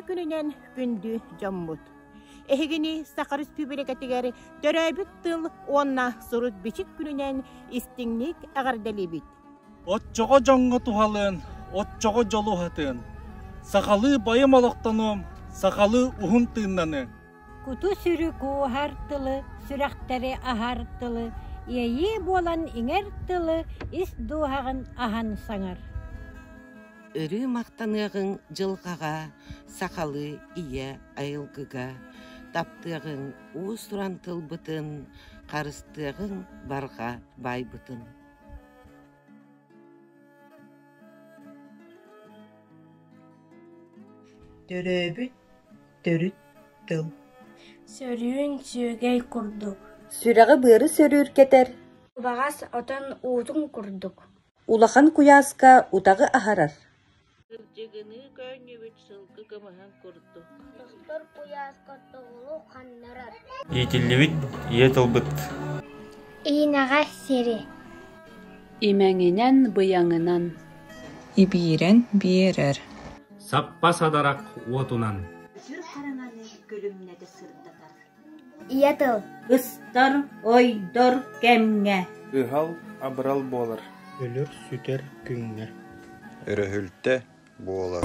күнүнэн күндү дьоммут! Эһигини Саха Республикатыгар төрөөбүт тыл уонна сурук-бичик күнүнэн истиҥник эҕэрдэлиибит! Оччоҕо дьоҥҥо туһалыан, оччоҕо дьолу уһатыан. Сахалыы байым олохтонуом, сахалыы уһун тыыннаныаҥ. Куту-сүрү кууһар тылы, сүрэхтэри аһар тылы, иэйии буолан иҥэр тылы ис дууһаҕын аһан саҥар. Өрүү махтаныаҕыҥ дьылҕаҕа, сахалыы ийэ айылгыга, таптыаҕыҥ уус-уран тылбытын, харыстыаҕыҥ барҕа баайбытын. Төрөөбүт төрүт тыл Сөрүүн сүөгэй курдук Сүрэҕи-быары сөрүүркэтэр Убаҕас отон уутун курдук Улахан куйааска утаҕы аһарар Кырдьыгыныы көөнньүбүт сылгы кымыһын курдук Тостор куйааска тоҕулу ханнарар Иитиллибит ийэ тылбыт Иинэҕэс сири Имэҥинэн быйаҥынан Ибиирэн биэрэр Саппас адарах уотунан Сүр хараҥаны күлүмнэтэ сырдатар Ийэ тыл Быстар, ойдор кэмҥэ Ыһал, абырал буолар Өлөр-сүтэр күҥҥэ Өрөһүлтэ буолар.